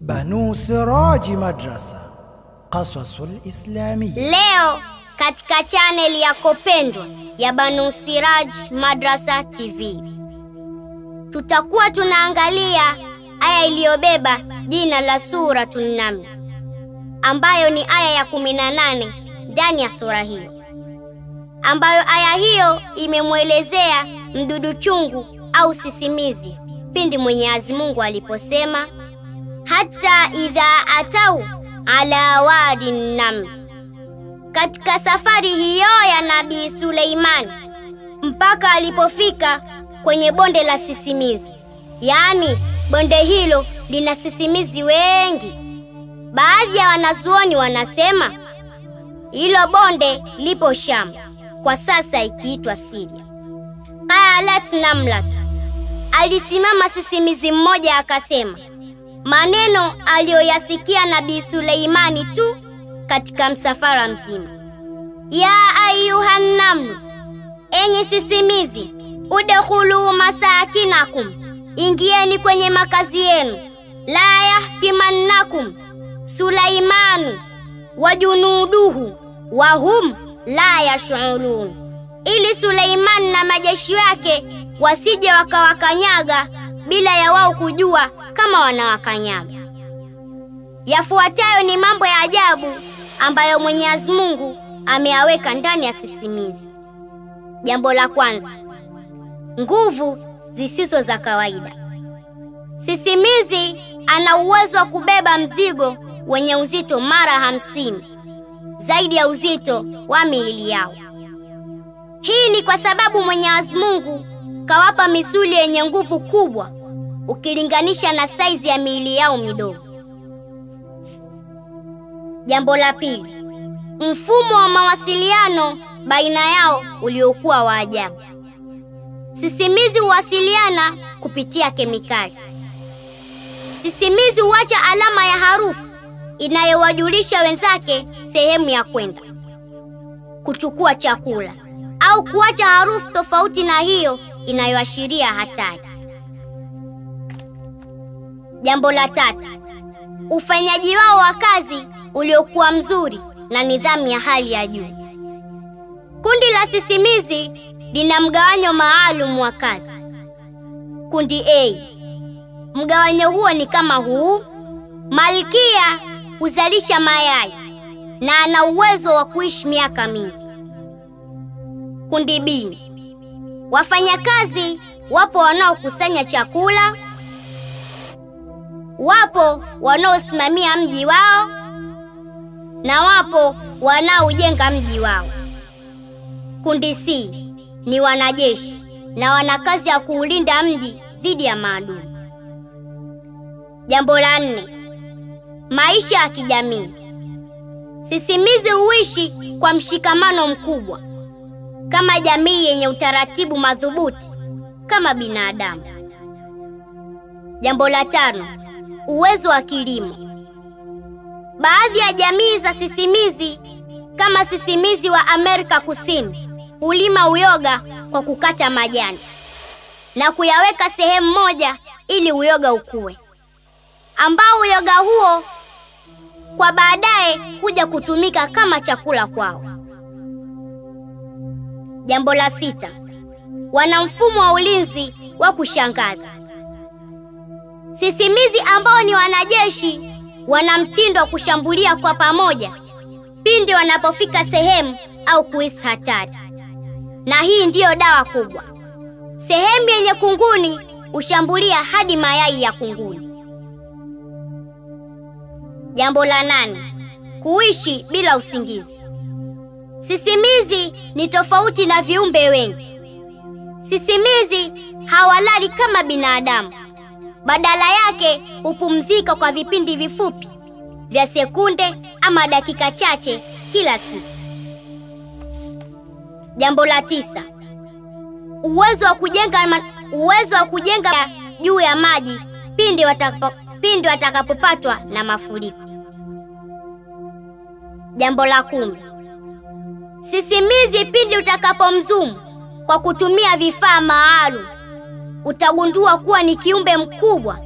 Banu Siraji Madrasa, Qasasul Islamia. Leo katika channel yako pendwa ya Banu Siraj Madrasa TV tutakuwa tunaangalia aya iliyobeba jina la Suratun Naml, ambayo ni aya ya 18 ndani ya sura hiyo, ambayo aya hiyo imemwelezea mdudu chungu au sisimizi pindi Mwenyezi Mungu aliposema hata idha atau ala wadi naml. Katika safari hiyo ya Nabii Suleiman mpaka alipofika kwenye bonde la sisimizi, yaani bonde hilo lina sisimizi wengi. Baadhi ya wanazuoni wanasema hilo bonde lipo Sham, kwa sasa ikiitwa Syria. Qalat namlat, alisimama sisimizi mmoja akasema maneno aliyoyasikia Nabii Suleimani tu katika msafara mzima: ya ayuhan namlu, enyi sisimizi, udkhulu masakinakum, ingieni kwenye makazi yenu, la yahtimannakum Sulaimanu wajunuduhu wahum la yash'urun, ili Suleiman na majeshi yake wasije wakawakanyaga bila ya wao kujua kama wanawakanyaga. Yafuatayo ni mambo ya ajabu ambayo Mwenyezi Mungu ameyaweka ndani ya sisimizi. Jambo la kwanza, nguvu zisizo za kawaida. Sisimizi ana uwezo wa kubeba mzigo wenye uzito mara 50 zaidi ya uzito wa miili yao. Hii ni kwa sababu Mwenyezi Mungu kawapa misuli yenye nguvu kubwa ukilinganisha na saizi ya miili yao midogo. Jambo la pili, mfumo wa mawasiliano baina yao uliokuwa wa ajabu. Sisimizi huwasiliana kupitia kemikali. Sisimizi huacha alama ya harufu inayowajulisha wenzake sehemu ya kwenda kuchukua chakula, au kuacha harufu tofauti na hiyo inayoashiria hatari. Jambo la tatu, ufanyaji wao wa kazi uliokuwa mzuri na nidhamu ya hali ya juu. Kundi la sisimizi lina mgawanyo maalum wa kazi. Kundi A, mgawanyo huo ni kama huu: malkia huzalisha mayai na ana uwezo wa kuishi miaka mingi. Kundi B, wafanyakazi wapo wanaokusanya chakula, wapo wanaosimamia mji wao, na wapo wanaojenga mji wao. Kundi C ni wanajeshi na wana kazi ya kuulinda mji dhidi ya maadui. Jambo la nne, maisha ya kijamii. Sisimizi huishi kwa mshikamano mkubwa kama jamii yenye utaratibu madhubuti kama binadamu. Jambo la tano, uwezo wa kilimo. Baadhi ya jamii za sisimizi kama sisimizi wa Amerika Kusini hulima uyoga kwa kukata majani na kuyaweka sehemu moja ili uyoga ukue, ambao uyoga huo kwa baadaye huja kutumika kama chakula kwao. Jambo la sita, wana mfumo wa ulinzi wa kushangaza. Sisimizi ambao ni wanajeshi wana mtindo wa kushambulia kwa pamoja pindi wanapofika sehemu au kuhisi hatari. Na hii ndiyo dawa kubwa. Sehemu yenye kunguni hushambulia hadi mayai ya kunguni. Jambo la nane, kuishi bila usingizi. Sisimizi ni tofauti na viumbe wengi. Sisimizi hawalali kama binadamu. Badala yake hupumzika kwa vipindi vifupi vya sekunde ama dakika chache kila siku. Jambo la tisa, uwezo wa kujenga juu ya maji pindi watakapopatwa na mafuriko. Jambo la 10, sisimizi pindi utakapomzumu kwa kutumia vifaa maalum utagundua kuwa ni kiumbe mkubwa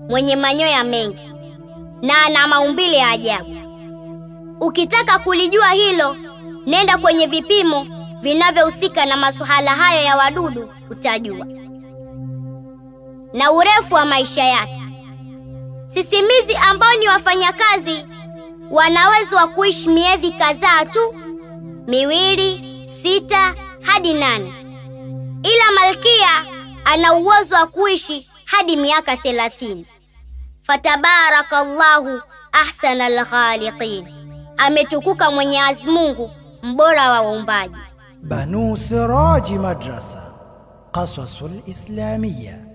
mwenye manyoya mengi. na ana maumbile ya ajabu. Ukitaka kulijua hilo, nenda kwenye vipimo vinavyohusika na masuala hayo ya wadudu, utajua. Na urefu wa maisha yake. Sisimizi ambao ni wafanyakazi wanaweza wa kuishi miezi kadhaa tu, 2, 6 hadi 8. Ila malkia ana uwezo wa kuishi hadi miaka 30. Fatabarakallahu ahsanal khaliqin. Ametukuka Mwenyezi Mungu mbora wa waumbaji. Banu Siraji Madrasa, Qasasul Islamiyya.